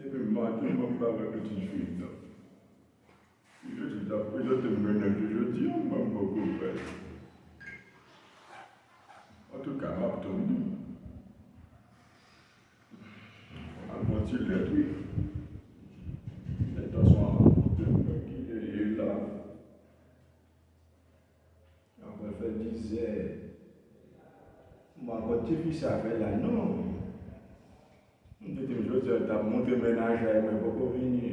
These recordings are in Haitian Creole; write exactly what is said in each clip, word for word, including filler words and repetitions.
Epi maten m ap pale pitit fi m nan. Li te di l ap prezante m mennaj li jodi a, m pa m poko wè. Antouka, m ap tann li. Al pran ti lèt, wi. Lè tansyon an monte, m wè kilè l ye la. Apre fè dizè. M pa konn ti fi sa fè la, non. M te di m jodi a, l t ap monte mennaj la, men poko vini.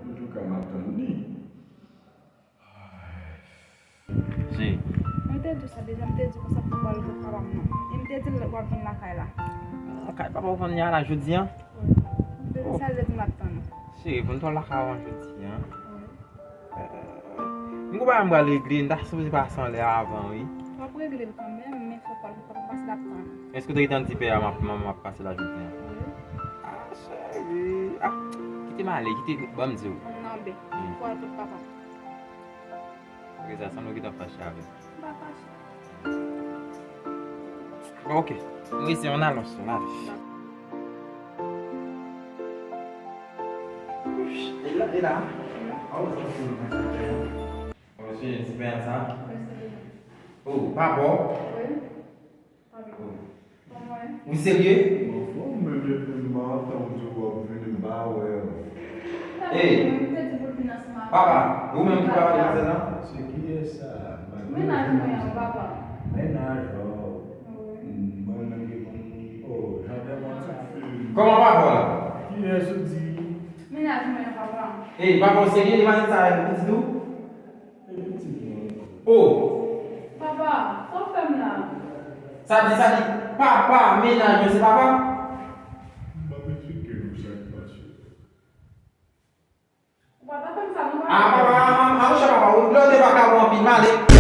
Antouka, m ap tann li. Cheri. Mwen te di w sa deja, m te di w konsa pou w al kot papa m nan. E m te di l w ap vin lakay la. Lakay papa w konn ya la jodi a? Wi. M te di sa, l te di m l ap tann ou. Cheri, pou n t al lakay ou an jodi a. Wi. M gon bagay m pral regle, m ta sipoze pase anlè avan, wi. W ap regle l kanmenm, men fò w pral, fò w pase l ap tann. Èske w te gentan di pè a m ap, manman m ap pase la jodi a? Wi. Ah, cheri. Ah, kite m ale, kite, ban m di w. Nan, ben, fò w al kot papa. Reza, sa nou gentan fache avè m. M pa fache. Bon, ok. M resi an alons, m ale. E la, e la. Aw, sa se yon mwen sa fè. Bon, se ti pè sa. Oh, pa bon. Wi. Ou serye? Mwen anfòm, men depi m maten ou di w ap vini, m pa wè w. Ey! Papa, ou menm ki papa demwazèl lan? Se kiyès sa? Mennaj mwen an, papa. Mennaj, oh. Wi. Mwen menm ki konn, oh, jan fè konn sa. Kòman papa w la? Kiyès ou di? Mennaj mwen an, papa. Ey, papa w serye, demwazèl sa pitit ou? E pitit mwen. Oh! Papa, sa w fè m la? Sa di, sa di, papa, mennaj mwen se papa? M ap eksplike nou sa k pase. Ou pa t atann sa, non, papa? Ah, papa, ah, ah, ah, monchè, papa, ou lè w te vakabon anpil, m ale.